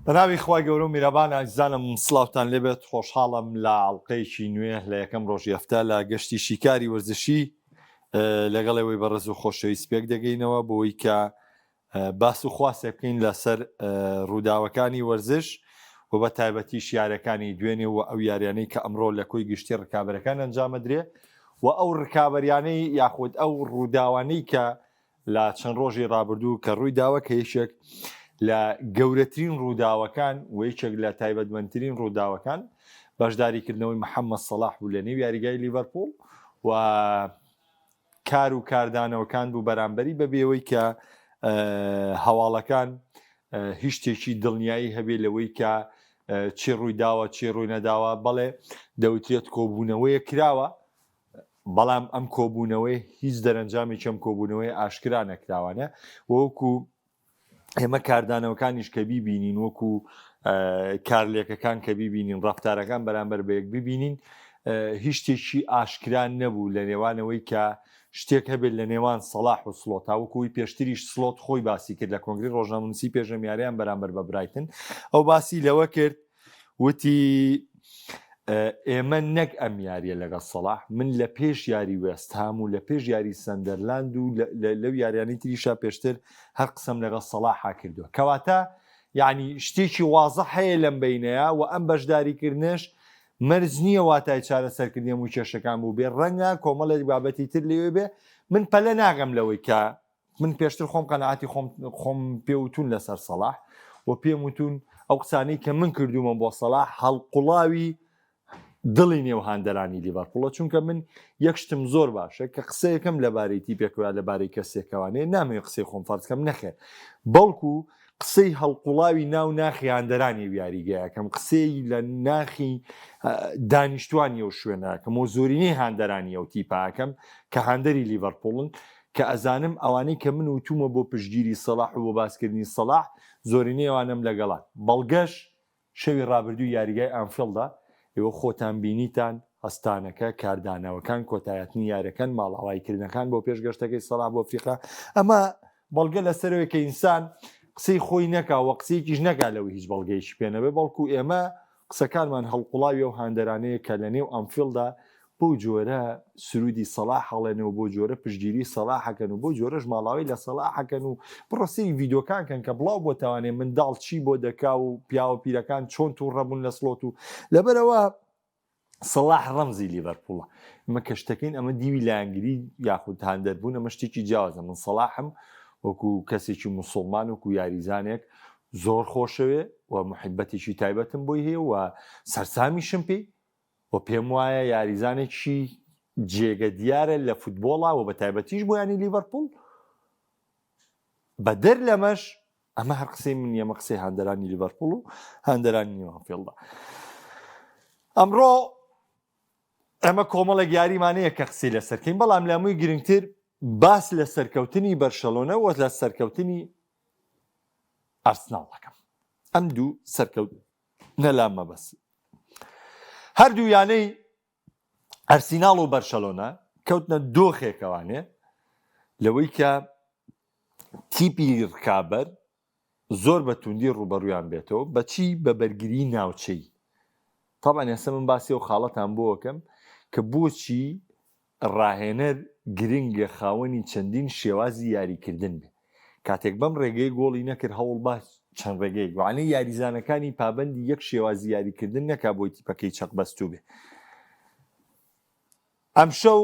بەناوی خوای گەورە و میرەبان ئازیزانم سڵاوتان لێبێت خۆشحاڵم لە ئەڵلقەیەکی نوێ لە یەکەم ڕۆژی هەفتە لە گەشتی شیکاری وەرزشی لەگەڵ ئێوەی بەڕێز و خۆشەویست پێک دەگەینەوە بۆی کە باس و خواسێک بکەین لەسەر ڕووداوەکانی وەرزش و بە تایبەتیش یارەکانی دوێنێ و ئەو یاریانەی کە ئەمڕۆ لە کۆی گشتی ڕکابەرەکان ئەنجامەدرێ و ئەو ڕکابەریانەی یاخود ئەو ڕووداوانەی کە لە چەند ڕۆژی ڕابردوو کە ڕووی داوە کە یەکێک لە گەورەترین ڕووداوەکان و یەکێک لە تایبەتمەندترین ڕووداوەکان بەشداریکردنەوەی محەممەد سەڵاح بوو لە نێو یاریگای لیڤەرپوڵ و کار و کاردانەوەکان بوو بەرامبەری بە بێەوەی کە هەواڵەکان هیچ شتێکی دڵنیایی هەبێ لەوەی کە چی ڕووی داوە چی ڕووی نەداوە بەڵێ دەوترێت کۆبوونەوەیە کراوە بەڵام ئەم کۆبوونەوەی هیچ دەرەنجامێکی ئەم کۆبوونەوەی ئاشکرا نەکراوانە وەکو ئێمە کاردانەوەکانیش کە بیبینین وەکو کارلێکەکان کە بیبینین ڕفتارەکان بەرامبەر بە یەک ببینین هیچ شتێکی ئاشکرا نەبوو لە نێوانەوەی کە شتێک هەبێت لە نێوان سەڵاح و سڵۆت تاوەکوی پێشتریش سڵۆت خۆی باسی کرد لە کۆنگری ڕۆژنامەنووسی پێشەمیاریان بەرامبەر بە برایتن ئەو باسی لەوە کرد وتی ئێمە نەک ئەم یاریە لەگەڵ سەڵاح من لە پێش یاری وێستهام و لە پێش یاری سەندەرلاند و لەو یاریانی تریشا پێشتر هەر قسەم لەگەڵ سەڵاحا کردووە کەواتە یعنی شتێکی وازە هەیە لەم بینەیە و ئەم بەشداریکردنش مەرج نییە واتای چارەسەرکردنی هەموو کێشەکان بوو بێ ڕەنگە کۆمەڵێک بابەتی تر لەوێ بێ من پەلە ناگەم لەوەی کە من پێشتر خۆم قەناعەتی خۆم خۆم پێ وتون لەسەر سەڵاح و پێم وتون ئەو قسانەی کە من کردومە بۆ سەڵاح هەڵقوڵاوی دڵی نێو هاندەرانی لیڤەرپوڵە چونکە من یەک شتم زۆر باشە کە قسەیەکەم لەبارەی تیپێکەوە لەبارەی کەسێکەوانێ نامەوێ قسەی خۆم فەرزکەم نەخێر بەڵکو قسەی هەڵقوڵاوی ناو ناخی هاندەرانی و یاریگەیەکەم قسەی لە ناخی دانیشتوانی ئەو شوێنەکەم و زۆرینەی هاندەرانی ئەو تیپاکەم کە هاندەری لیڤەرپوڵن کە ئەزانم ئەوانەی کە من وتومە بۆ پشتگیری سەڵاح و بۆ باسکردنی سەڵاح زۆرینەی ئەوانەم لەگەڵان بەڵگەش شەوی ڕابردوو یاریگای ئانفیڵدا ئێوە خۆتان بینیتان هەستانەکە کاردانەوەکان کۆتایهاتنی یاریەکان ماڵئاواییکردنەکان بۆ پێش گەشتەکەی سەڵاح بۆ ئەفریقا ئەمە بەڵگە لەسەرەوەی کە ئینسان قسەی خۆی نەکا و قسەیەکیش نەکا لەوەی هیچ بەڵگەیەکی پێ نەبێ بەڵکو ئێمە قسەکانمان هەڵقوڵاوی ئەو هاندەرانەیە کە لە نێو ئەنفیڵدا بەو جۆرە سرودی سەڵاح هەڵێن و بۆ جۆرە پشتگیری سەڵاح ئەکەن و بۆ جۆرەش ماڵاوی لە سەڵاح ئەکەن و بڕۆ سەیری ڤیدیۆکان کەن کە بڵاو بۆ تاوانێ منداڵ چی بۆ دەکا و پیاوە پیرەکان چۆن تووڕە بوون لە سڵۆت و لەبەرەوە سەڵاح ڕەمزی لیڤەرپوڵە ئمە کە شتەکەین ئەمە دیوی لایەنگری یاخود هاندەربوون ئەمە شتێکی جیاوازە من سەڵاحم وەکو کەسێکی موسڵمان وەکو یاریزانێک زۆر خۆشەوێ و محبەتێکی تایبەتم بۆی هەیە و سەرسامیشم پێی و پێم وایە یاریزانێکی جێگە دیارە لە فوتبۆڵا و بە تایبەتیش بۆ یانی لیڤەرپوڵ بەدەر لەمەش ئەمە هەر قسەی من نییە ئەمە قسەی هاندەرانی لیڤەرپوڵ و هاندەرانی نیوانفیڵدە ئەمڕۆ ئەمە کۆمەڵێک یاریمان هەیە کە قسەی لەسەرکەین بەڵام لە هەمووی گرنگتر باس لە سەرکەوتنی بەرشەلۆنە وە لە سەرکەوتنی ئارسناڵ دەکەم ئەم دوو سەرکەوت نەلام مەبەست هەردوو یانەی ئەرسیناڵ و بەرشەلۆنە کەوتنە دۆخێکەوانێ لەوەی کە تیپی ڕکابەر زۆر بە توندی ڕوبەڕویان بێتەوە بەچی بە بەرگری ناوچەی تاوان ئێستا من باسی ئەو خاڵەتان بۆکەم کە بۆچی ڕاهێنەر گرنگە خاوەنی چەندین شێوازی یاریکردن بێ کاتێک بەم ڕێگەی گۆڵی نەکرد هەوڵ با چەند ڕێگەیەک وانەی یاریزانەکانی پابندی یەک شێوازی یاریکردن نەکا بۆی تیپەکەی چەق بەستوو بێ ئەمشەو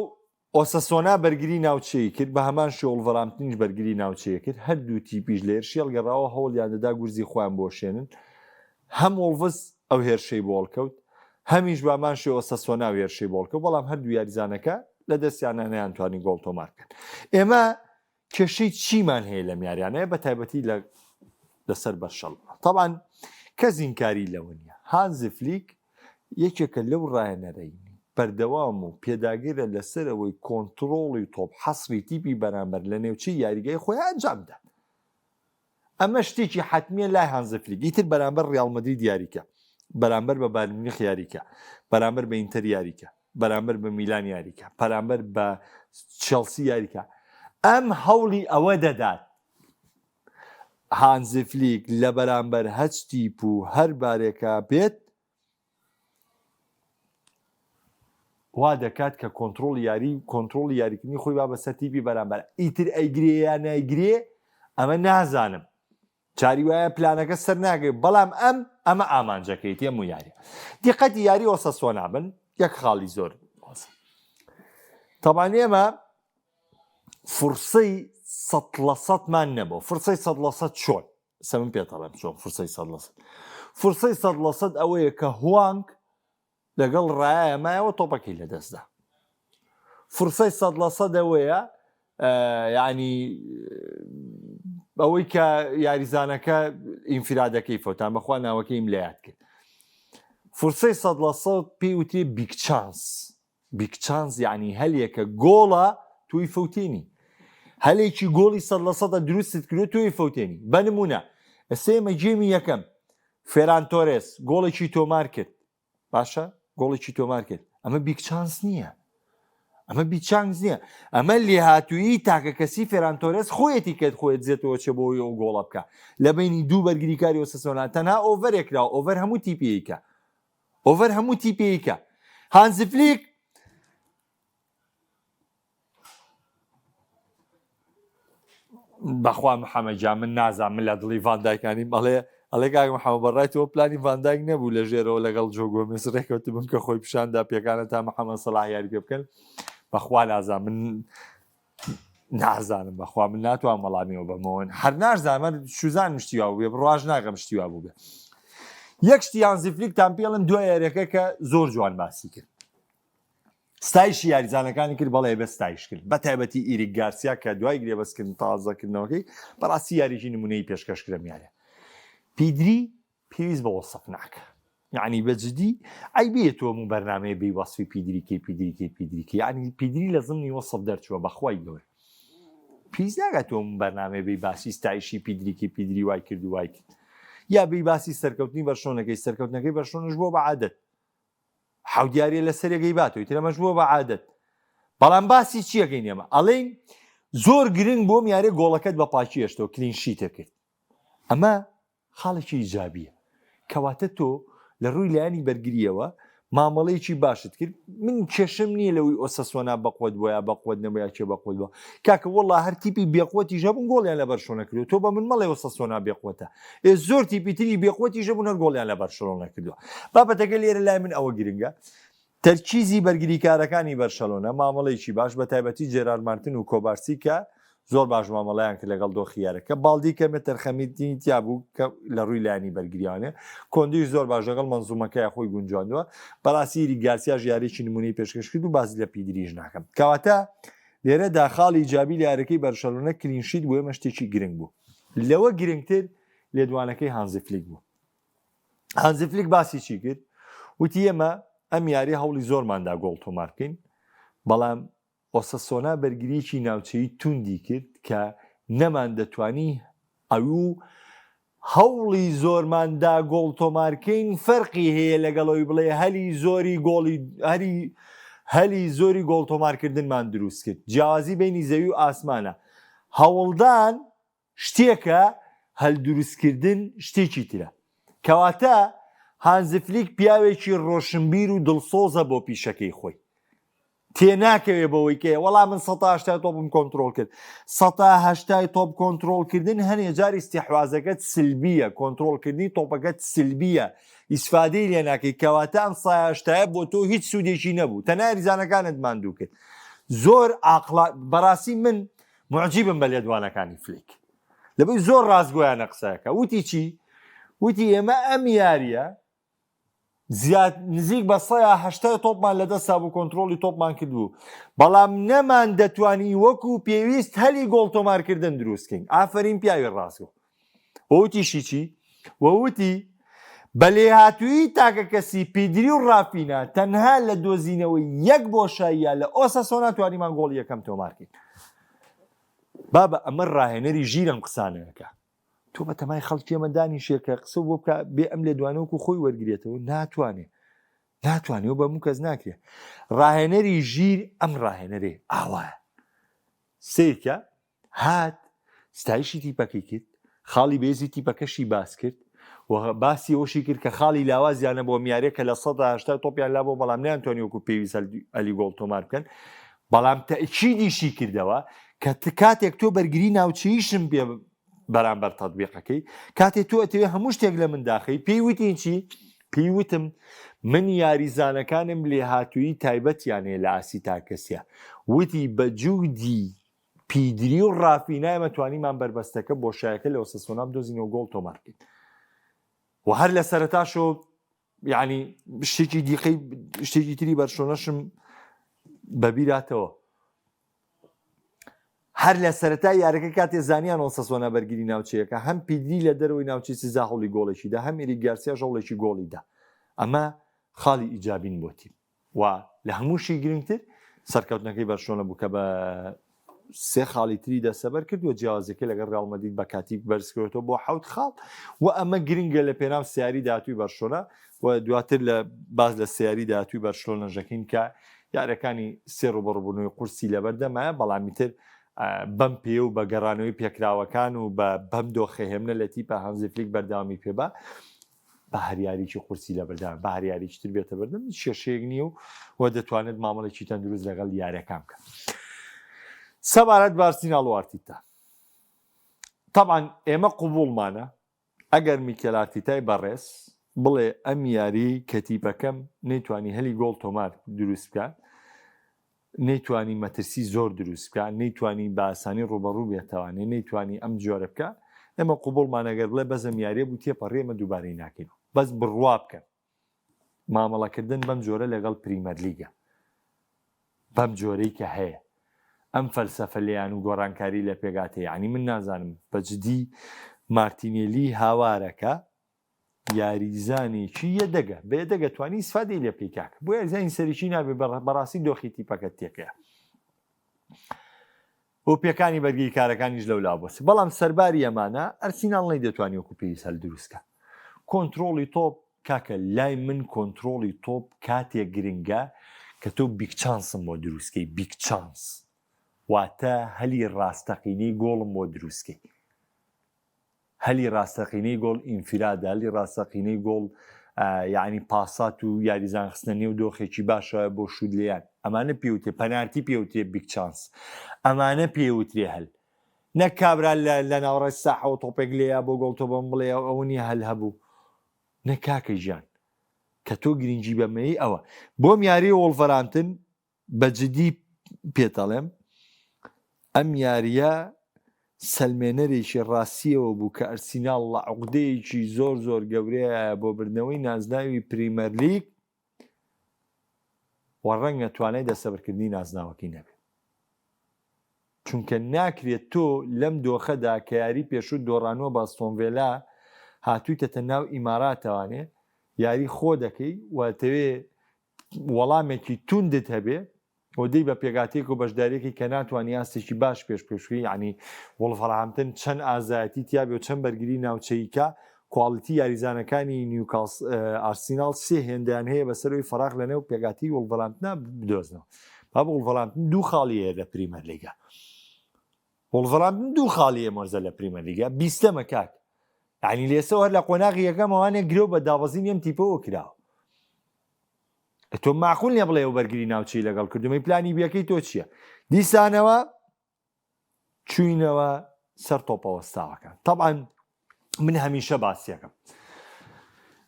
ئۆسەسۆنا بەرگری ناوچەیی کرد، بە هەمان شێوە وڵڤەرامپتنیش بەرگری ناوچەیی کرد، هەردوو تیپیش لە هێرشی هەڵگەڕاوە هەوڵیان دەدا گورزی خۆیان بوەشێنن، هەم وڵڤز ئەو هێرشەی بۆ هەڵکەوت، هەمیش بە هەمان شێوە ئۆسەسۆنا ئەو هێرشەی بۆ هەڵکەوت، بەڵام هەردوو یاریزانەکە لە دەستیانە نەیانتوانی گۆڵ تۆمار بکەن. ئێمە کێشەی چیمان هەیە لەم یاریانەیە بە تایبەتی لە لەسەر بەرشەلۆنە تەبعەن کەس ئینکاری لەوە نییە هانزی فلیک یەکێکە لەو ڕاهێنەرەی بەردەوام و پێداگرە لەسەر ئەوەی کۆنتڕۆڵی تۆپ حەسری تیپی بەرامبەر لە نێوچەی یاریگای خۆی ئەنجام بدات ئەمە شتێکی حەتمیە لای هانزی فلیک ئیتر بەرامبەر ڕیاڵ مەدرید یاریکە بەرامبەر بە بایرن میونخ یاریکە بەرامبەر بە ئینتەر یاریکە بەرامبەر بە میلان یاریکە بەرامبەر بە چێڵسی یاریکە ئەم هەوڵی ئەوە دەدات. هانزی فلیک لە بەرامبەر هەچ تیپ و هەر بارێکا بێت وا دەکات کە کۆنترۆڵی یاری کۆنترۆڵی یاریکردنی خۆی با بەسەر تیپی بەرامبەر ئیتر ئەیگرێ یا نایگرێ ئەمە نازانم چاری وایە پلانەکە سەر ناگرێت بەڵام ئەم ئەمە ئامانجەکەیتی ئەم و یاریە دیقەتی یاری ئۆسەسۆنا بن یەک خاڵی زۆر تەبان ئێمە فرسەی سە لە سەدمان نەبوو فرسەی سە لە سەد چۆن سە من پێتەڵێم چۆن فرسەی سە لە سەد فرسەی سە لە سەد ئەوەیە کە هوانگ لەگەڵ ڕایە مایەوە تۆپەکەی لەدەستدا فرسەی سە لە سەد ئەوەیە یعنی ئەوەی کە یاریزانەکە ئینفرادەکەی فەوتان بەخوا ناوەکەیم لە یاد کرد فرسەی سە لە سەد پێی وترێ big chance big chance یعنی هەلێکە گۆڵە تۆی فەوتێنی هەلێکی گۆڵی سەد لە سەدە دروستت کرد تۆی فەوتێنی بە نمونە ئێمە game ی یەکەم فێران تۆرێس گۆڵێکی تۆمار کرد باشە گۆڵێکی تۆمار کرد ئەمە big chance نییە ئەمە big chance نییە ئەمە لێهاتوویی تاکە کەسی فێران تۆرێس خۆیەتی کرد خۆیت زێتەوە چێ بۆی ئەو گۆڵە بکە لە بینی دوو بەرگریکاری ئۆسەسۆنا تەنها over ێکرا over هەموو تیپیکە over هەموو تیپێیکە هانزی فلیک بەخوا محەممەد جا من نازانم من لە دڵی ڤان دایکانیم ئەڵێ ئەڵێ کاک محەممەد بەڕای تۆ پلانی ڤان دایک نەبوو لە ژێرەوە لەگەڵ جۆ گۆمێز ڕێکەوتبم کە خۆی پیشاندا پێکانە تا محەممەد سەڵاح یاری پێ بکەن بەخوا نازانم من نازانم بەخوا من ناتوانم وەڵامیەوە بەمەوە هەر ناشزانم شوزان شتی وا بووێ بڕواش ناکەم شتی وا بووبێ یەک شتی هانزی فلیکتان پێڵم دوای یاریەکە کە زۆر جوان باسی کرد ستایشی یاریزانەکانی کرد بەڵێ بە ستایش کرد بە تایبەتی ئیریک گارسیا کە دوای گرێبەستکردن تازەکردنەوەکەی بەڕاستی یاریی نمونەی پێشکەش کرم یاریە پیدری پێویست بە وەسف ناکە یعنی بە جدی ئەی بێ تۆ و بەرنمەیە بی وەسفی پیدریکەی پیدریکەی پیدریکە یعنی پیدری لە زمنی وەسف دەرچووە بەخوای گەورە پێویست ناکات تۆ بەرنمەیە بی باسی ستایشی پیدریکی پیدری وای کرد و وای کرد یا بی باسی سەرکەوتنی بەرشۆنەکەی سەرکەوتنەکەی بەرشۆنش بۆ بە عادەت حەوت یاریە لەسەر یەکەی باتەوە ئیتر ئەمەش بووە بە عادەت بەڵام باسی چیەکەین ئێمە ئەڵێین زۆر گرنگ بۆم یاریە گۆڵەکەت بە پاکی هێشتەوە clean sheet ە کرد ئەمە خاڵێکی ئیجابیە کەواتە تۆ لە ڕووی لایەنی بەرگریەوە مامەڵەیەکی باشت کرد من کێشم نییە لەوەی ئۆسەسۆنا بەقوت بووە یا بەقوت نەبوو یا کێ بەقوت بووە کاکە وەڵا هەر تیپی بێقوەتیش هەبوون گۆڵیان لە بەرشۆنە کردووە تۆ بە من مەڵێ ئۆسەسۆنا بێقوەتە ئێ زۆر تیپی تری بێقوەتیش هەبوون هەر گۆڵیان لە بەرشەلۆنە کردووە بابەتەکە لێرە لای من ئەوە گرنگە تەرکیزی بەرگریکارەکانی بەرشەلۆنە مامەڵەیەکی باش بە تایبەتی جێرار مارتن و کۆبارسی کە زۆر باش مامەڵەیان کرد لەگەڵ دۆخی یارەکە باڵدی کەمێ تەرخەمیتی تیا بوو کە لە ڕووی لایەنی بەرگریانێ کۆندیش زۆر باش لەگەڵ مەنزومەکەی خۆی گونجاندووە بەڕاستی ئیریک گارسیاش یاریی نمونەی پێشکەش کرد و باز لە پیدریش ناکەم کەواتە لێرەدا خاڵی ئیجابی لە یاریەکەی بەرشەلۆنە clean sheet بۆ ئێمە شتێکی گرنگ بوو لەوە گرنگتر لێدوانەکەی هانزی فلیک بوو هانزی فلیک باسی چی کرد وتی ئێمە ئەم یاری هەوڵی زۆرماندا گۆڵ تۆمار بکەین بەڵام ئۆسەسۆنا بەرگرییەکی ناوچەیی توندی کرد کە نەماندەتوانی ئەو هەوڵی زۆرمان دا گۆڵ تۆمارکەین، فەرقی هەیە لەگەڵ ئەوی بڵێ هەلی زۆری گۆڵی هەری هەلی زۆری گۆڵ تۆمارکردنمان دروست کرد، جیاوازی بەینی زەوی و ئاسمانە، هەوڵدان شتێکە هەل دروستکردن شتێکی ترە. کەواتە هانزی فلیک پیاوێکی ڕۆشنبیر و دڵسۆزە بۆ پیشەکەی خۆی. تێناکەوێ بەوەی کە وەڵا من سەتا هەشتای تۆپم کۆنترۆڵ کرد. سەتا هەشتای تۆپ کۆنترۆڵکردن هەنێ جار ئیستیحوازەکەت سلبیە، کۆنترۆڵکردنی تۆپەکەت سلبیە، ئیسفادەی لێ ناکەی، کەواتە ئەم سەتا هەشتایە بۆ تۆ هیچ سوودێکی نەبوو، تەنها یاریزانەکانت ماندوو کرد. زۆر ئاقڵا بەڕاستی من موعجیبم بە لێدوانەکانی فلیک لەبەی زۆر ڕاستگۆیانە قسەکە وتی چی وتی ئێمە ئەم یاریە زیاد نزیک بە سەیا هەشتای تۆپمان لەدەستا بوو کۆنتترۆلی تۆپمان کردبوو بەڵام نەمان دەتوانی وەکو پێویست هەلی گۆڵ تۆمارکردن دروستکەین ئافرین پیاوی ڕاستگۆ وتیشی چی وتی بە لێهاتوویی تاکەکەسی پیدری و ڕافینا تەنها لە دۆزینەوەی یەک بۆشاییە لە ئۆساسۆنا توانیمان گۆڵی یەکەم تۆمارکەین. بابە ئەمە ڕاهێنەری ژیر ئەم قسانەیەکە تۆ بە تەمای خەڵکی ئەمە دانیشێ کە قسە بۆ بکە بێ ئەم لێدوانە وەکو خۆی وەرگێتەوە ناتوانێ ناتوانێ و بە هەموو کەس ناکرێ ڕاهێنەری ژیر ئەم ڕاهێنەرێ ئاوایە سیرکە هات ستایشی تیپەکەی کرد. خاڵی بێزی تیپەکەشی باس کرد و باسی ئەوەشی کرد کە خاڵی لاوازیانە بۆ میارێ کە 80% تۆپیان لا بۆ بەڵام نیانتوانی وەکو پێویست هەلی گۆڵ تۆمار بکەن بەڵام تەئکیدیشی کردەوە کە کاتێک تۆ بەرگری ناوچەیشم پێ بەرامبەر تەتبیقەکەی کاتێ تۆ ئەتەوێ هەموو شتێک لە من داخەی پێی وتین چی پێی وتم من یاریزانەکانم لێهاتوویی تایبەتیان هەیە لە ئاستی تاکەسیە وتی بە جودی پیدری و ڕافینا ئێمە توانیمان بەربەستەکە بۆشایەکە لە ئۆسەسۆنا بدۆزینەوە گۆڵ تۆمار بکەین و هەر لە سەرەتاشەوە یعنی شتێکی دیکەی شتێکی تری بەرشۆنەشم بەبیراتەوە هەر لە سەرەتای یارەکە کاتێ زانیان ئۆسەسۆنا بەرگری ناوچەیەکە هەم پیدری لە دەرەوەی ناوچەی سزا هەوڵی گۆڵێکی دا هەم ئیریک گارسیاش هەوڵێکی گۆڵی دا ئەمە خاڵی ئیجابین بۆ تیم و لە هەمووشی گرنگتر سەرکەوتنەکەی بەرشلۆنە بوو کە بە سێ خاڵی تری دەسەبەر کرد و جیاوازیەکە لەگەڵ ریال مەدرید بە کاتی بەرزکرێتەوە بۆ حەوت خاڵ و ئەمە گرنگە لە پێناو سیاری داهاتووی بەرشلۆنە و دواتر لە باز لە سیاری داهاتووی بەرشلۆنە ژەکەین کە یاریەکانی سێ ڕوبەڕوبوونەوەی قورسی لەبەردەمایە بەڵامی تر بەم پێ و بە گەڕانەوەی پێکراوەکان و بە بەم دۆخە هێمنە لە تیپە هانزی فلیک بەردەوامی پێبا بە هەر یاریی قورسی لەبەردەم بە هەر یاریی تر بێتە بەردەم هیچ کێشەیەک نییە و و دەتوانێت مامەڵێکی تەندروست لەگەڵ یاریەکان بکات. سەبارەت بە ئارسیناڵ و ئارتیتا تەبعەن ئێمە قبوڵمانە ئەگەر میکێل ئارتیتای بەڕێز بڵێ ئەم یاری کە تیپەکەم نەیتوانی هەلی گۆڵ تۆمار دروست بکات نەیتوانی مەترسی زۆر دروست بکا، نەیتوانی بە ئاسانی ڕووبەڕوو بێتەوانێ، نەیتوانی ئەم جۆرە بکا، ئێمە قبوڵمان ئەگەر بڵێ بەس ئەم یاریە بوو تێپەڕی ئێمە دووبارەی ناکەینەوە، بەس بڕوا بکەن مامەڵەکردن بەم جۆرە لەگەڵ پریمەرلیگە بەم جۆرەی کە هەیە ئەم فەلسەفە لێیان و گۆڕانکاری لە پێگاتە یعنی من نازانم بە جدی مارتینێلی هاوارەکە یاریزانێکی یەدەگە بە یەدەگە توانی ئیسفادەی لێ بکەی کاکە بۆ یاریزانی سەرەکی نابێ بەڕاستی دۆخی تیپەکە تێکەیە و پێکانی بەرگریکارەکانیش لەولا بۆسی بەڵام سەرباری ئەمانە ئەرسیناڵ نەیدەتوانی وەکو پێویست هەل دروستکە کۆنترۆڵی تۆپ کاکە لای من کۆنترۆڵی تۆپ کاتێک گرنگە کە تۆ big chance م بۆ دروستکەی big chance واتە هەلی ڕاستەقینەی گۆڵم بۆ دروستکەی هەلی ڕاستەقینەی گۆڵ ئینفرادە، هەلی ڕاستەقینەی گۆڵ یەعنی پاسات و یاریزان خستنە نێو دۆخێکی باشە بۆ شوت لێیان ئەمانە پێوتێ پەنارتی پێوترێ big chance ئەمانە پێوترێ هەل نەک کابرا لە ناوەڕاست ساحەوە تۆپێک لێیا بۆ گۆڵ تۆ بەم بڵێ ئەوە نییە هەل هەبوو نە کاکە گیان کە تۆ گرنگی بەمەی ئەوە بۆم یاری وۆڵڤەرامتن بە جدی پێت ئەڵێم ئەم یاریە سەلمێنەرێکی ڕاستیەوە بوو کە ئەرسیناڵ لە عقدەیەکی زۆر زۆر گەورەیە بۆ بردنەوەی نازناوی پریمەرلیگ و ڕەنگە توانای دەستەبەرکردنی نازناوەکەی نەبێت چونکە ناکرێت تۆ لەم دۆخەدا کە یاری پێشوو دۆڕانوە بە ئەستۆنڤێلا هاتوویتەتە ناو ئیماراتەوانێ یاری خۆ دەکەی و تەوێ وەڵامێکی توندت هەبێ و دەی بە پێگاتێک و بەشداریەکی کە ناتوانانی ئاستێکی باش پێش پێشوی ینی وڵڤەرهامتن چەند ئازایەتی تیاێ و چەند بەرگری ناوچەیکە quality یاریزانەکانی نیوکاس ئارسیناڵ سێ هێندیان هەیە بەسەرەوەی فراغ لە نێو پێگاتی وڵڤەرامتنا بدۆزنەوە با وڵڤەرامتن دوو خاڵی هەیە لە پریمەر لیگا وڵڤەرامتن دوو خاڵی هەیە مۆرزە لە پریمەر لیگا بیستەمە کاک یعنی لێسەوە هەر لە قۆناغی یەکەمەوانێ گرۆ بە دابەزینی ئەم تیپەوە کراوە تۆ معقول نیە بڵێ ئەو بەرگری ناوچەی لەگەڵ کردومەی پلانی بیەکەی تۆ چییە دیسانەوە چوینەوە سەر تۆپە وەستاوەکان طبعا من هەمیشە باسیەکەم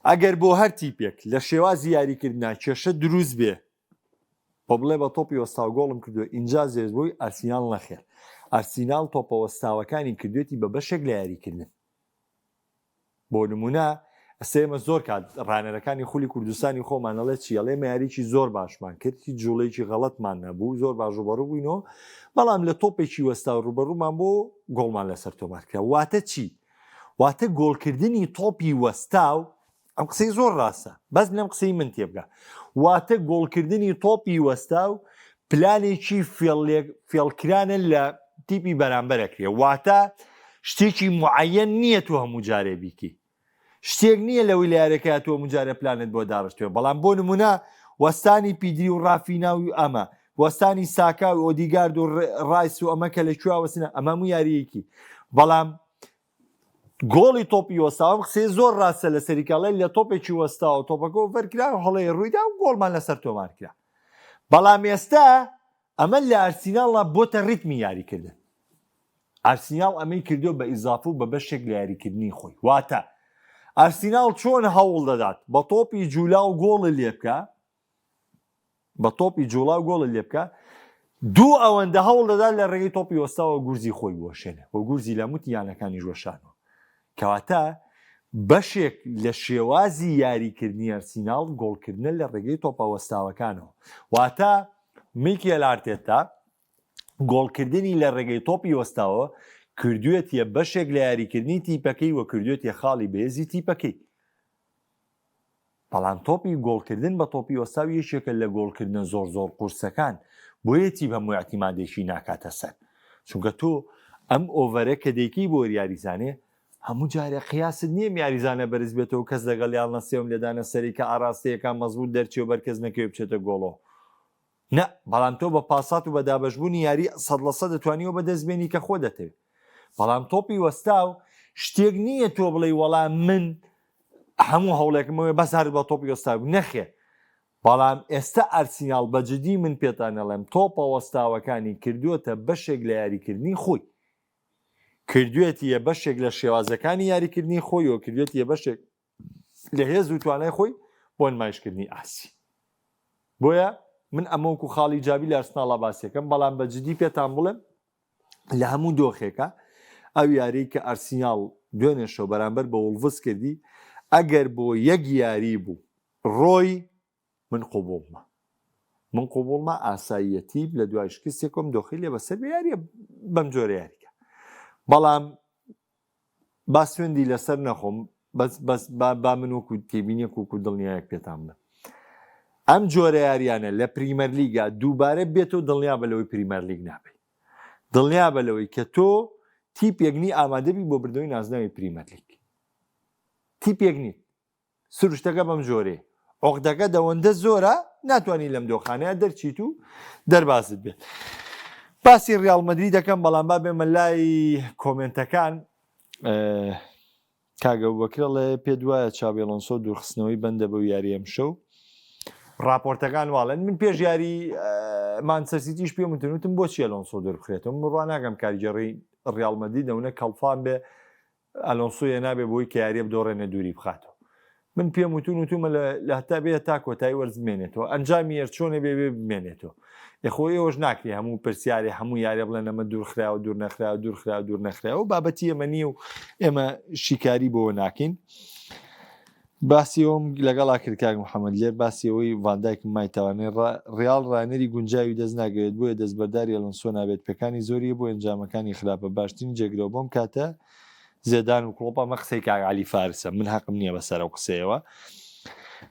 ئەگەر بۆ هەر تیپێک لە شێوازی یاریکردنا کێشە دروست بێ بۆ بڵێ بە تۆپی وەستاو گۆڵم کردو ئینجا زێز بووی ئەرسیناڵ نەخێر ئەرسیناڵ تۆپە وەستاوەکانی کردوێتی بە بەشێک لە یاریکردن بۆ نمونە ئەستا ئێمە زۆر کات ڕانەرەکانی خولی کوردستانی خۆمان ئەڵێ چی ئەڵێ ئێمە یاریی زۆر باشمان کرد هیچ جوڵەیەکی غەڵەتمان نەبوو زۆر باش ڕوبەڕوو بووینەوە بەڵام لە تۆپێکی وەستا و ڕوبەڕوومان بۆ گۆڵمان لەسەر تۆمار کرا واتە چی واتە گۆڵکردنی تۆپی وەستاو ئەم قسەی زۆر ڕاستە بەس لەم قسەی من تێبگە واتە گۆڵکردنی تۆپی وەستاو پلانێکی فێڵکرانە لە تیپی بەرامبەرەکرێ واتە شتێکی معەن نییە تۆ هەموو جارێ بیکی شتێک نییە لەوەی لە یارەکە تۆ مجارە پلانت بۆ داڕشتوێ بەڵام بۆ نمونە وەستانی پیدری و ڕافینا و ئەمە وەستانی ساکا و ئۆدیگارد و ڕایس و ئەمە کە لە کوێ وەستنە ئەمە هەموو یاریەکی بەڵام. گۆڵی تۆپی وەستاوە ئەم قسەیە زۆر ڕاستە لەسەری کە ئەڵێ لە تۆپێکی وەستاوە تۆپەکە ئۆڤەر کرا هەڵەیە ڕوویدا و گۆڵمان لەسەر تۆمار کرا بەڵام ئێستا ئەمە لە ئارسیناڵا بۆتە ڕیتمی یاریکردن ئارسیناڵ ئەمەی کردو بە ئیزافە و بە بەشێک لە یاریکردنی خۆی واتە ئارسیناڵ چۆن هەوڵ دەدات بە تۆپی جولا و گۆڵ لێبکە بە تۆپی جوڵا و گۆڵت لێ بکە دوو ئەوەندە هەوڵ دەدات لە ڕێگەی تۆپی وەستاوە گورزی خۆی بوەشێنێ و گورزی لە موتی یانەکانیش وەشانەوە کەواتە بەشێک لە شێوازی یاریکردنی ئەرسیناڵ گۆڵکردنە لە ڕێگەی تۆپە وەستاوەکانەوە واتە میکێل ئارتێتا گۆڵکردنی لە ڕێگەی تۆپی وەستاوە کردوێتیە بەشێک لە یاریکردنی تیپەکەی و کردوێتیە خاڵی بەهێزی تیپەکەی بەڵام تۆپی گۆڵکردن بە تۆپی وەستاو یەکێکە لە گۆڵکردنە زۆر زۆر قورسەکان، بۆیە تیپ هەموو ئیعتیمادێکی ناکاتە سەر، چونکە تۆ ئەم ئۆڤەرە کە دەیکەی بۆ یاریزانێ هەموو جارێ قیاست نییە ئەم یاریزانە بەرز بێتەوە کەس لەگەڵیا هەڵنەستێ ئەم لێدانە سەری کە ئاراستەیەکا مەزبووت دەرچێ و بەر کەس نەکەوێ بچێتە گۆڵەوە. نا، بەڵام تۆ بە پاسات و بە دابەشبوونی یاری 100% دەتوانی ئەوە بەدەست بێنی کە خۆ دەتەوێ. بەڵام تۆپی وەستاو شتێک نییە تۆ بڵێی وەڵا من هەموو هەوڵێکم ئەوەیە بەس هەر بە تۆپی وەستاو نەخێر. بەڵام ئێستا ئارسیناڵ بە جدی من پێتان ئەڵێم تۆپە وەستاوەکانی کردووەتە بەشێک لە یاریکردنی خۆی. کردوێتیە بەشێک لە شێوازەکانی یاریکردنی خۆی و کردوێتیە بەشێک لە هێز و توانای خۆی بۆ نمایشکردنی ئاسی بۆیە من ئەمە وەکو خاڵی جابی لە ئەرسناڵا باسیەکەم بەڵام بە جدی پێتان بڵێم لە هەموو دۆخێکە ئەو یاری کە ئەرسیناڵ دوێنێ شەو بەرامبەر بە وڵڤز کردی ئەگەر بۆ یەک یاری بوو ڕۆی من قوبوڵمە من قوبوڵمە ئاساییەتی لە دوای شکستێکم دۆخی لێ بەسەر بێ یاریە بەم جۆرە یاریکە بەڵام با سوێندی لەسەر نەخۆم بەس بەس با با من وەکو تێبینیەک وەکو دڵنیایەک پێتان بڵێم ئەم جۆرە یاریانە لە پریمەرلیگا دووبارە بێتەوە دڵنیا بە لەوەی پریمەرلیگ نابێت دڵنیا بە لەوەی کە تۆ تیپێک نی ئامادەبی بۆ بردنەوەی نازناوی پریمەرلیگ تیپێک نیت سروشتەکە بەم جۆرەیە عقدەکە دەوەندە زۆرە ناتوانانی لەم دۆخانەیە دەرچیت و دەربازت بێت باسی ڕیاڵ مەدری دەکەم بەڵام با بێمە لای کۆمنتەکان کاگە بەکرڵێ پێ دوایە چابی ئەلۆنسۆ دوورخستنەوەی بەندە بەو یاری ئەمشەو راپۆرتەکان واڵێن من پێش یاری مانچستەر سیتیش پێم وتن وتم بۆچی ئەلۆنسۆ دوور بخرێتەوە من ڕوا ناکەم کارگێڕی ڕیاڵ مەدرید ئەونە کەڵفان بێ ئەلۆنسۆ نابێ بۆی کە یاریە بدۆڕێنێ دووری بخاتەوە من پێم وتون وتومە لە هەتا بێ تا کۆتایی وەرز بمێنێتەوە ئەنجامی یەر چۆنێ بێ بێ بمێنێتەوە ئێخۆ ئێوەش ناکرێ هەموو پرسیارێ هەموو یاریە بڵێن ئەمە دوور خراوە دوور نەخراوە دوور خراوە دوور نەخراوە بابەتی ئێمە نییە و ئێمە شیکاری بۆ ناکەین باسی ئەوم لەگەڵا کرد کاک محەممەد لێر باسی ئەوەی ڤاندایکم مای تاوانێ ڕیاڵ ڕانەری گونجاوی دەست ناگەوێت بۆیە دەستبەرداری ئەلۆنسۆ نابێت پێکانی زۆریە بۆ ئەنجامەکانی خراپە باشترین جێگرەوە بۆم کاتە زێدان و کڵۆپ ئەمە قسەی کاک عەلی فارسە من حەقم نییە بەسەر ئەو قسەیەوە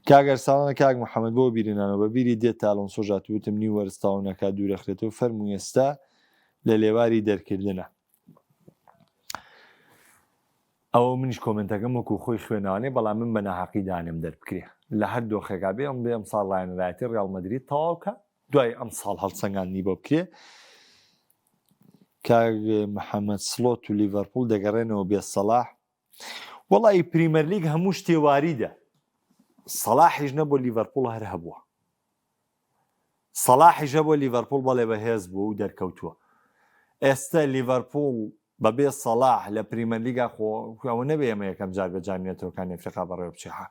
کاک ئەرساڵانە کاک محەممەد بۆ بیرنانەوە بە بیری دێت تا ئەلۆنسۆ ژات وتم نیو وەرز تەواو نەکات دوورەخرێتەوە فەرموو ئێستا لە لێواری دەرکردنە ئەوە منیش کۆمنتەکەم وەکو خۆی خوێناوانێ بەڵام من بە ناحەقی دانێم دەربکرێ لە هەر دۆخێکا بێ ئەم بێ ئەم ساڵ ڕایەنەرایەتی ڕیاڵ مەدرید تەواو کە دوای ئەم ساڵ هەڵسەنگاندنی بۆ بکرێ کاک محەممەد سڵۆت و لیڤەرپوڵ دەگەڕێنەوە بێ سەڵاح وەڵی پریمەرلیگ هەموو شتێ واریدە سەڵاحیش نەبوو لیڤەرپوڵ هەر هەبووە سەڵاحیش هەبووە لیڤەرپوڵ بەڵێ بەهێز بووە و دەرکەوتووە ئێستا لیڤەرپوڵ بەبێ سەڵاح لە پریمەرلیگا خۆ ئەوە نەبێ ئێمە یەکەم جار بە جامی نەتەوەکانی ئەفریقا بەڕێوە بچێ ها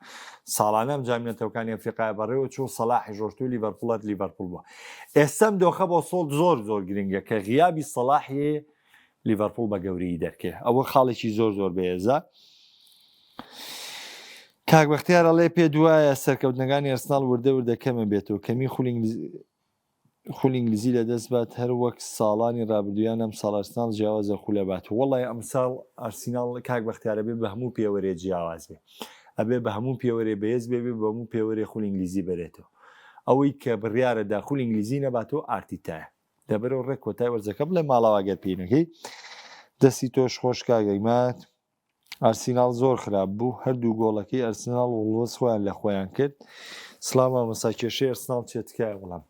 ساڵانە ئەم جامی نەتەوەکانی ئەفریقا بەڕێوە چوو سەڵاحی ڕۆشت و لیڤەرپوڵ هەر لیڤەرپوڵ بووە ئێستا ئەم دۆخە بۆ سۆڵ زۆر زۆر گرنگە کە غیابی سەڵاحی لیڤەرپوڵ بە گەورەیی دەرکێ ئەوە خاڵێکی زۆر زۆر بەهێزە کاک بەختیار ئەڵێ پێ دوایە سەرکەوتنەکانی ئەرسناڵ وردە وردە کەمە بێتەوە کەمی خولی خولی ئینگلیزی لەدەست بات هەر وەک ساڵانی رابردوو یان ئەمساڵ ئەرسناڵ جیاوازە خولە بات وەڵای ئەمساڵ ئەرسیناڵ کاک بەختیار ئەبێ بە هەموو پێوەرێ جیاواز بێ ئەبێ بە هەموو پێوەرێ بەهێز بێ بێ بە هەموو پێوەرێ خولی ئینگلیزی بەرێتەوە ئەوەی کە بڕیارە دا خولی ئینگلیزی نەباتەوە ئارتیتایە لەبەرەوە ڕێک کۆتای وەرزەکە بڵێ ماڵاوا گەر پێی نەکەی دەستی تۆش خۆش کاک عیماد ئارسیناڵ زۆر خراپ بوو هەردوو گۆڵەکەی ئەرسناڵ وڵوەس خۆیان لە خۆیان کرد سڵاو مامۆستا کێشەی ئەرسناڵ چیە تکایە وەڵام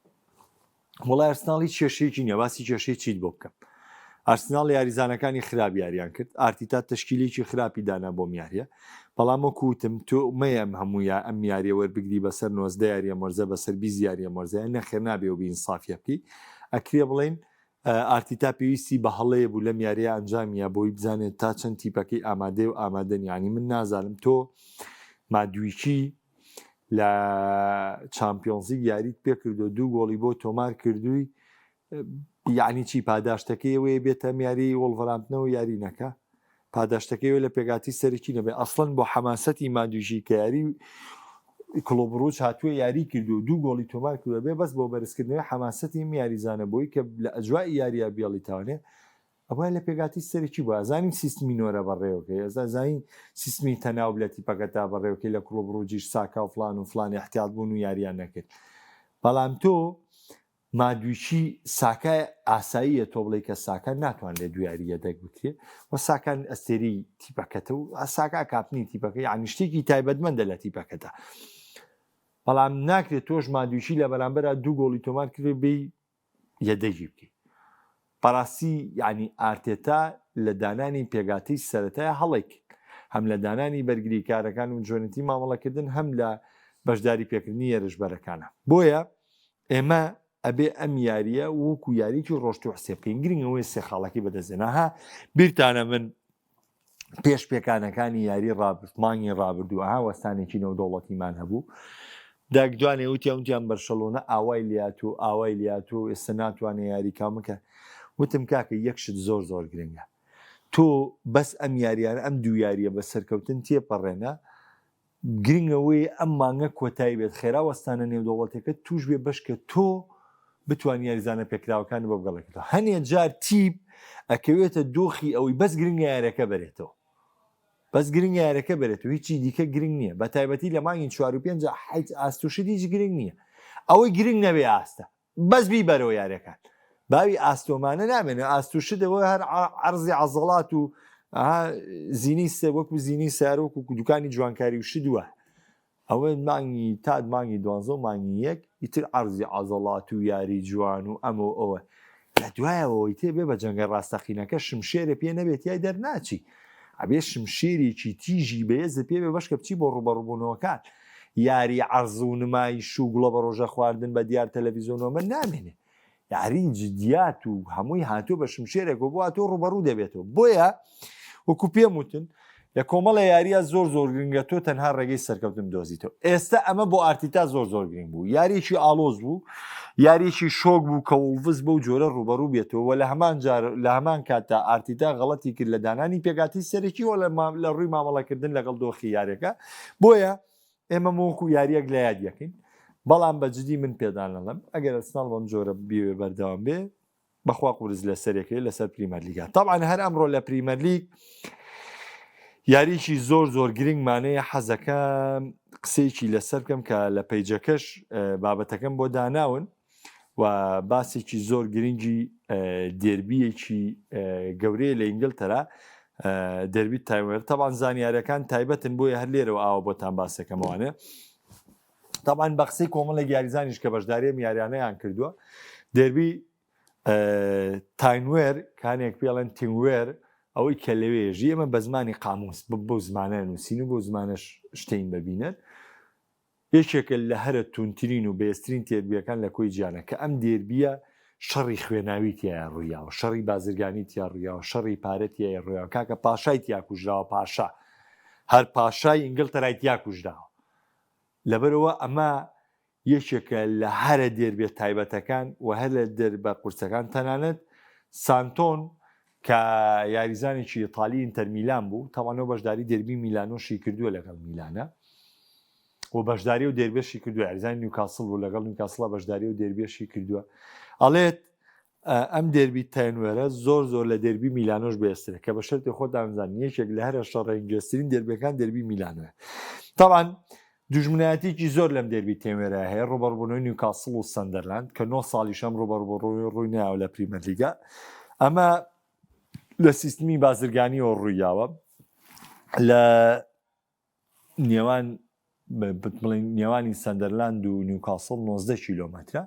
وڵا ئەرسناڵ هیچ کێشەیەکی نییە باسی کێشەی چیت بۆ بکەم. ئارسناڵ یاریزانەکانی خراپ یاریان کرد ئارتیتا تەشکیلێکی خراپی دانا بۆم یاریە بەڵام وەکو وتم تۆ مەیە ئەم هەموو یا ئەم یاریە وەربگری بەسەر 19 یاریە مەرزە بەسەر 20 یاریە مەرزەیە نەخێر نابێ و بینسافیە بکەی ئەکرێ بڵین ئارتیتا پێویستی بە هەڵەیە بوو لەم یاریە ئەنجامیە بۆی بزانێت تا چەند تیپەکەی ئامادەی و ئامادەن یعنی من نازانم تۆ مادویکی لە چامپیۆنزی یاریت پێکردو دوو گۆڵی بۆ تۆمار کردووی یعنی چی پاداشتەکەی ئەوەیە بێتە ئەم یاری وڵڤرامپتنەوە یاری نەکە پاداشتەکەی لە پێگاتی سەرەکی نەبێ ئەسڵەن بۆ حەماسەتی مادویژی کە یاری کڵۆبڕوچ هاتووە یاری کردو دوو گۆڵی تۆمار کردوە بێ بەس بۆ بەرزکردنەوەی حەماسەتی یاریزانە بۆی کە لە ئەجوای یاریە بێڵی تاوانێ ئەوە لە پێگاتی سەرەکی بوو ئەزانین سیستمی نۆرە بەڕێوەکەی ئەزانین سیستمی تەناوب لە تیپەکە تا بەڕێوەکەی لە کڵۆب ڕوجیش ساکا و فلان و فلان احتیاط بوون و یاریان نەکرد بەڵام تۆ مادویچی ساکا ئاساییە تۆ بڵێی کە ساکا ناتوانرێت دوو یاری یەدەگ بکرێ و ساکان ئەستێری تیپەکەتە و ساکا کاپتنی تیپەکە یعنی شتێکی تایبەتمەندە لە تیپەکەدا بەڵام ناکرێت تۆش مادویچی لە بەرامبەرا دوو گۆڵی تۆمار کرێ بێ یەدەگی بکەیت بەڕاستی یعنی ئارتێتا لە دانانی پێگاتی سەتای هەڵێک هەم لە دانانی بەرگریکارەکان و جۆنەتی مامەڵەکردن هەم لە بەشداری پێکردنی هێرشبەرەکانە بۆیە ئێمە ئەبێ ئەم یاریە وەکو یاریی ڕۆشتوو حسێب بکەین گرنگ ئەوەیە سێ خاڵەکەی بەدەستێنا ها بیرتانە من پێش پێکانەکانی یاری ڕابرد مانگی ڕابردوو ئەها وەستانێکی نێودەوڵەتیمان هەبوو داک دوانێ وتیان وتیان بەرشەلۆنە ئاوای لیات و ئاوای لیات و ئێستا ناتوانێ یاری کامکە وتم کاکە یەک شت زۆر زۆر گرنگە تۆ بەس ئەم یاریانە ئەم دوو یاریە بە سەرکەوتن تێپەڕێنە گرنگ ئەوەیە ئەم مانگە کۆتایی بێت خێرا وەستانە نێودەوڵەتیەکەت توش بێ بەشکە تۆ بتوانی یاریزانە پێکراوەکانت بۆ بگەڵێکەوە هەنێ جار تیپ ئەکەوێتە دۆخی ئەوەی بەس گرنگە یاریەکە بەرێتەوە بەس گرنگە یاریەکە بەرێتەوە هیچی دیکە گرنگ نییە بە تایبەتی لە مانگی چوار و پێنج حیچ ئاست و شت هیچ گرنگ نییە ئەوەی گرنگ نەبێ ئاستە بەس بیبەرەوە یاریەکان باوی ئاستۆمانە نامێنێ ئاست و شت ئەوە هەر عەرزی عەزەڵات و زینی سێ وەکو زینی سیار وەکو دوکانی جوانکاری و شت وە ئەوە مانگی تا مانگی دوانزە و مانگی یەک ئیتر عەرزی عەزەڵات و یاری جوان و ئەمە و ئەوە لە دوایەوەی تێ بێ بە جەنگە ڕاستەقینەکە شمشێرە پێ نەبێت یای دەرناچی ئەبێ شمشێرێکی تیژی بەێزە پێ بێ بەشکە بچی بۆ ڕوبەڕوبوونەوەکان یاری عەرز و نمایش و گوڵە بەڕۆژە خواردن بە دیار تەلەڤیزۆنەوە من نامێنێ یاری جدیات و هەمووی هاتووە بە شمشێرێک و بۆ هاتووە ڕوبەڕوو دەبێتەوە بۆیە وەکو پێم وتن لە کۆمەڵە یاریە زۆر زۆر گرنگە تۆ تەنها ڕێگەی سەرکەوتن دۆزیتەوە ئێستا ئەمە بۆ ئارتیتا زۆر زۆر گرنگ بوو یاریێکی ئاڵۆز بوو یاریێکی شۆک بوو کە وڵڤز بەو جۆرە ڕوبەڕوو بێتەوە و لە هەمان جار لە هەمان کاتدا ئارتیتا غەڵەتی کرد لە دانانی پێکاتی سەرەکی و لە ڕووی مامەڵەکردن لەگەڵ دۆخی یاریەکە بۆیە ئێمە وەکو یاریەک لە یاد یەکەین بەڵام بە جدی من پێدان ئەڵێم ئەگەر ئەرسناڵ بەم جۆرە بیەوێ بەردەوام بێ بەخوا قورس لەسەرێکەیە لەسەر پریمەرلیگا تاوان هەر ئەمڕۆ لە پریمەرلیگ یاریی زۆر زۆر گرنگمانەیە حەزەکە قسەیەکی لەسەر بکەم کە لە پەیجەکەش بابەتەکەم بۆ داناون و باسێکی زۆر گرنگی دێربیەکی گەورەیە لە ئینگلتەرا دەربی تایوەر تەبان زانیارەکان تایبەتن بۆیە هەر لێرەوە ئاوە بۆتان باسەکەمەوانێ تەبان بە قسەی کۆمەڵێک یاریزانیش کە بەشداری ئەم یاریانەیان کردووە دێربی تاینوێر کانێک پێڵێن تینوێر ئەوەی کە لەوێ ژی ئێمە بە زمانی قاموس بۆ زمانە نووسین و بۆ زمانەش شتین ببینەر یەکێکە لە هەرە توندترین و بەێزترین تێربییەکان لە کۆی جیهانا کە ئەم دێربییە شەڕی خوێناوی تیایا ڕوویاوە، شەڕی بازرگانی تیا ڕوویاوە، شەڕی پارە تیای ڕوویاوە، کاکە پاشای تیا کوژراوە، پاشا هەر پاشای ئینگلتەرای تیا کوژراوە. لەبەرئەوە ئەمە یەکێکە لە هەرە دێربیە تایبەتەکان و هەر لە دێربە قورسەکان، تەنانەت سانتۆن کە یاریزانێکی ئیتالی ئینتەر میلان بوو، تەبعەن ئەو بەشداری دێربی میلانۆشی کردووە لەگەڵ میلانە و بەشداری و دێربێشی کردووە، یاریزانی نیوکاسڵ بوو لەگەڵ نیوکاسڵا بەشداری و دێربێشی کردووە، ئەڵێت ئەم دێربی تاینوێرە زۆر زۆر لە دێربی میلانۆش بەێزترە کە بە شەرتی خۆتان زانن یەکێک لە هەرە شەڕەنگێزترین دێربیەکان دێربی میلانۆیە. تەبعەن دوژمنایەتیەکی زۆر لەم دێربی تێنوێرە هەیە، ڕوبەڕبوونەوەی نیوکاسڵ و سەندەرلاند کە نۆ ساڵیش ئەم ڕوبەڕبوونەوەی ڕووی نایەوە لە پریمەرلیگا. ئەمە لە سیستمی بازرگانیەوە ڕوویاوە لە نێوان بڵێن نێوانی سەندەرلاند و نیوکاسڵ 19 کیلۆمەترە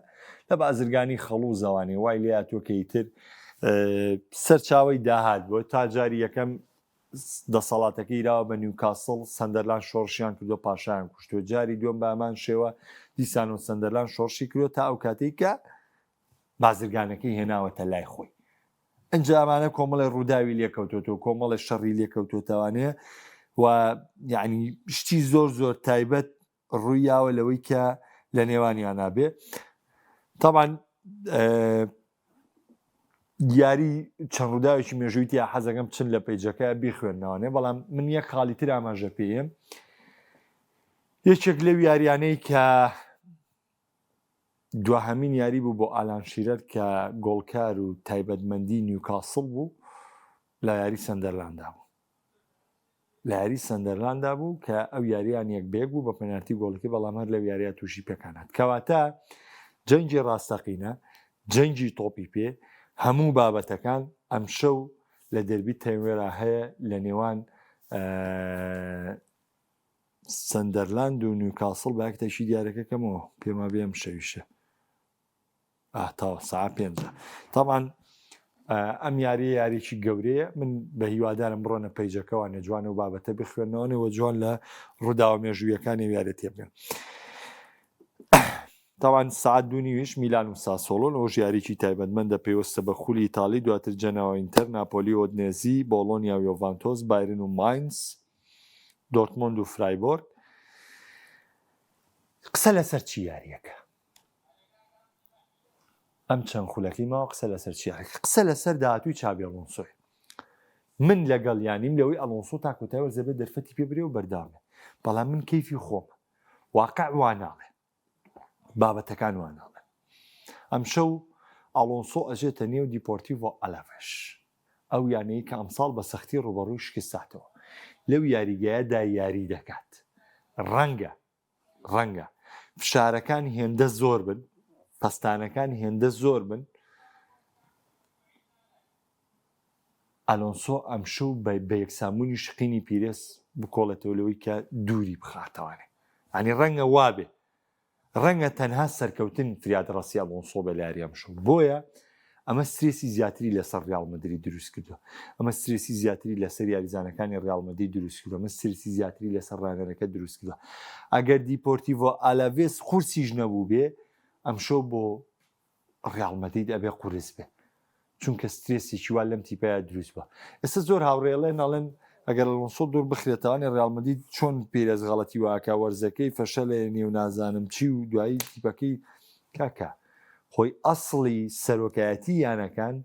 لە بازرگانی خەڵوو زەوانێ وای لێ هاتووە کە ئیتر. سەرچاوەی داهات بووە تا جاری یەکەم دەسەڵاتەکەی راوە بە نیوکاسڵ سەندەرلاند شۆڕشیان کردو پاشایان کوشتووە جاری دووەم بە هەمان شێوە دیسان و سەندەرلاند شۆڕشی کردوە تا ئەو کاتێک کە بازرگانەکەی هێناوەتە لای خۆی ئەجا ئەمانە کۆمەڵی ڕووداوی لێکەوتۆتەوە کۆمەڵی شەڕی لێکەوتۆتەوانەیە و یعنی شتی زۆر زۆر تایبەت ڕوویاوە لەوەی کە لە نێوانیانا بێ تاوان یاری چەند ڕووداوێکی مێژووی تیا حەزەکەم چن لە پەیجەکە بیخوێندنەوەێ بەڵام من یەک خاڵی تر ئاماژە پێیم یەکێک لەو یاریانەی کە دواهەمین یاری بوو بۆ ئالان شیرەر کە گۆڵکار و تایبەتمەندی نیوکاسڵ بوو لە یاری سەندەرلاندا بوو لە یاری سەندەرلاندا بوو کە ئەو یاریان یەک بەیەک بوو بە پەنارتی گۆڵەکەی بەڵام هەر لەو یاریە تووشی پێکان هات کەواتە جەنگی ڕاستەقینە جەنگی تۆپی پێ هەموو بابەتەکان ئەمشەو لە دەربی تەنوێرا هەیە لە نێوان سەندەرلاند و نیوکاسڵ بە یەکتەکی دیارەکە کەمەوە پێما بێ ئەم شەویشە تاوە ساعە پێنجە تاوان ئەم یاریە یاریی گەورەیە من بە هیوادارم بڕۆنە پەیجەکەوانێ جوان و بابەتە بخوێنەوەنەوە جوان لە ڕووداوە مێژوویەکانی یارە تێبگەن. تاوان سعات دوونیویش میلان و ساسۆڵۆن ئەوش یاریی تایبەتمەندە پەیوەستە بە خولی ئیتالی دواتر جەنەوە ئینتەر ناپۆلی ئۆدنێزی بۆڵۆنیا و یۆڤانتۆس بایرن و ماینز دۆرتمۆند و فرایبۆرگ قسە لەسەر چی یاریەکە ئەم چەند خولەکەی ماوە قسە لەسەر چی قسە لەسەر داهاتووی چابی ئەڵۆنسۆی من لەگەڵ یانیم لەوەی ئەڵۆنسۆ تا کۆتای وەرز دەبێت دەرفەتی پێ برێ و بەردەوام بەڵام من کەیفی خۆم واقع واناڵێ بابەتەکان واناڵێ ئەمشەو ئەڵۆنسۆ ئەژێتە نێو دیپۆرتیڤۆ ئەلاڤێش ئەو یانەی کە ئەمساڵ بە سەختی ڕوبەڕووی شکستاتەوە لەو یاریگایەدا یاری دەکات ڕەنگە ڕەنگە فشارەکان هێندە زۆر بن پەستانەکان هێندە زۆر بن ئەلۆنسۆ ئەمشەو بە یەکسانبوونی شقینی پیرێس بکۆڵێتەوە لەوەی کە دووری بخاتەوانێ ئەنی ڕەنگە وابێ ڕەنگە تەنها سەرکەوتن فریادڕەسی ئەلۆنسۆ بێ لە یاری ئەمشەو، بۆیە ئەمە سترێسی زیاتری لەسەر ڕیاڵ مەدرید دروست کردووە، ئەمە سترێسی زیاتری لەسەر یاریزانەکانی ڕیاڵ مەدرید دروست کردووە، ئەمە سترێسی زیاتری لەسەر ڕانەرەکە دروست کردووە. ئەگەر دیپۆرتیڤۆ ئالاڤێس قورسیش نەبووبێ، ئەمشەو بۆ ڕیاڵ مەدرید ئەبێ قورس بێ. چونکە سترێسێکی وا لەم تیپەیا دروست بووە ئێستا زۆر هاوڕێڵێن ئەڵێن ئەگەر ئەلۆنسۆ دوور بخرێتەوانێ ڕیاڵ مەدرید چۆن پێرێز غەڵەتی واکە وەرزەکەی فەشەلێنێ و نازانم چی و دوایی تیپەکەی کاکە خۆی ئەسڵی سەرۆکایەتی یانەکان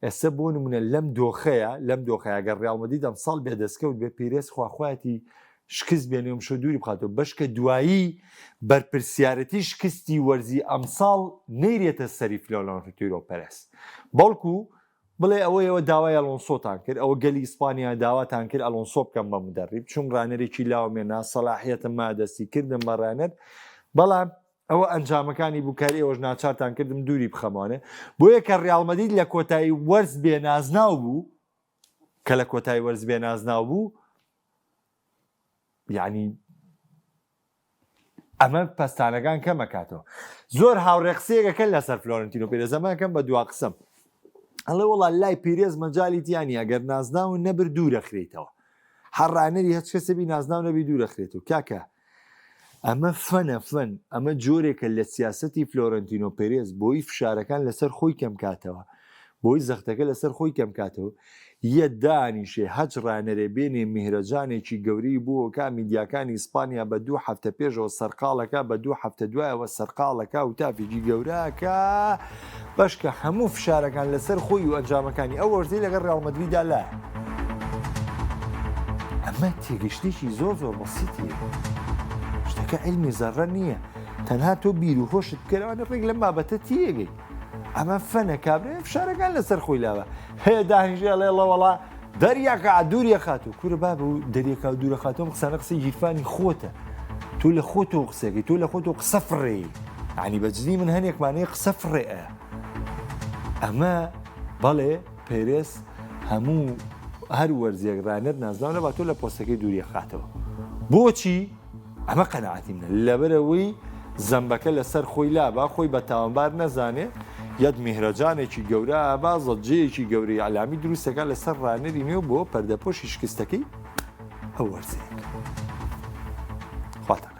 ئێستا بۆ نمونە لەم دۆخەیە لەم دۆخەیە گەر ڕیاڵ مەدرید ئەمساڵ بێ دەستکەوت بێ پێرێز خواخوایەتی شکست بێنێ و مشۆ دووری بخاتەوە بەشکە دوایی بەرپرسیارەتی شکستی وەرزی ئەمساڵ نەیرێتە سەری فلۆرێنتینۆ پێرێز بەڵکو بڵێ ئەوە ئێوە داوای ئەلۆنسۆتان کرد ئەوە گەلی ئیسپانیا داواتان کرد ئەلۆنسۆ بکەم بە مدەڕیب چوم ڕانەرێکی لاوم هێنا سەلاحیەتم ما دەستی کردم بە ڕانەر بەڵام ئەوە ئەنجامەکانی بوو کار ئێوەش ناچارتان کردم دووری بخەمانێ بۆیە کە ڕیاڵ مەدرید لە کۆتایی وەرز بێ نازناو بوو کە لە کۆتایی وەرز بێ نازناو بوو یعنی ئەمە پەستانەکان کەمەکاتەوە زۆر هاوڕێ قسەیەکەکە لەسەر فلۆرنتینۆ پێرێز ئەمەکەم بە دوا قسەم ئەڵێ وڵا لای پیرێز مەجالی تیانی ئەگەر نازناو نەبر دوورەخرێتەوە هەر ڕانەری هەچ کەسێ بی نازناو نەبی دوورەخرێت و کاکە ئەمە فەنە فەن ئەمە جۆرێکە لە سیاسەتی فلۆرنتینۆ پێرێز بۆی فشارەکان لەسەر خۆی کەم کاتەوە بۆی زەختەکە لەسەر خۆی کەم کاتەوە یە دانیشێ هەچ ڕانەرێ بێنێ میهرەجانێکی گەورەی بۆ کا میدیاکانی ئیسپانیا بە دوو هەفتە پێشەوە سەرقاڵەکا بە دوو هەفتە دوایەوە سەرقاڵەکا وتافێکی گەورەکا بەشکە هەموو فشارەکان لەسەر خۆی و ئەنجامەکانی ئەو وەرزەی لەگەڵ ڕیاڵ مەدریدا لایە. ئەمە تێگەشتێکی زۆر زۆر بەسیتیە شتەکە عیلمی زەڕە نییە تەنها تۆ بیر و هۆشت بکەرەوانە ڕێک لەم بابەتە تێگەی ئەمە فەنە کابرای فشارەکان لەسەر خۆی لاوە هەیە دانیشێ ئەڵێ ڵە وەڵا دەریاکە دووریە خاتوو کورە باب و دەریەکە و دوورە خاتوم قسانە قسەی گیرفانی خۆتە تۆ لە خۆتەوە قسەکەی تۆ لە خۆتەوە قسە فڕێی ینی بە جدی من هەنێکمانەیە قسە فڕێ ئەمە بەڵێ پێرێس هەموو هەر وەرزێک ڕانەر نازناو نەبا تۆ لە پۆستەکەی دووریە خاتەوە بۆچی ئەمە قەناعەتی منە لەبەرئەوەی زەمبەکە لەسەر خۆی لابا خۆی بە تاوانبار نەزانێ. یەت میهرەجانێکی گەورە ئەبا زەجەیەکی گەورەی ئیعلامی دروست دەکات لەسەر ڕانەری نوێ بۆ پەردەپۆشی شکستەکەی ئەو وەرزەیەک. خواتان.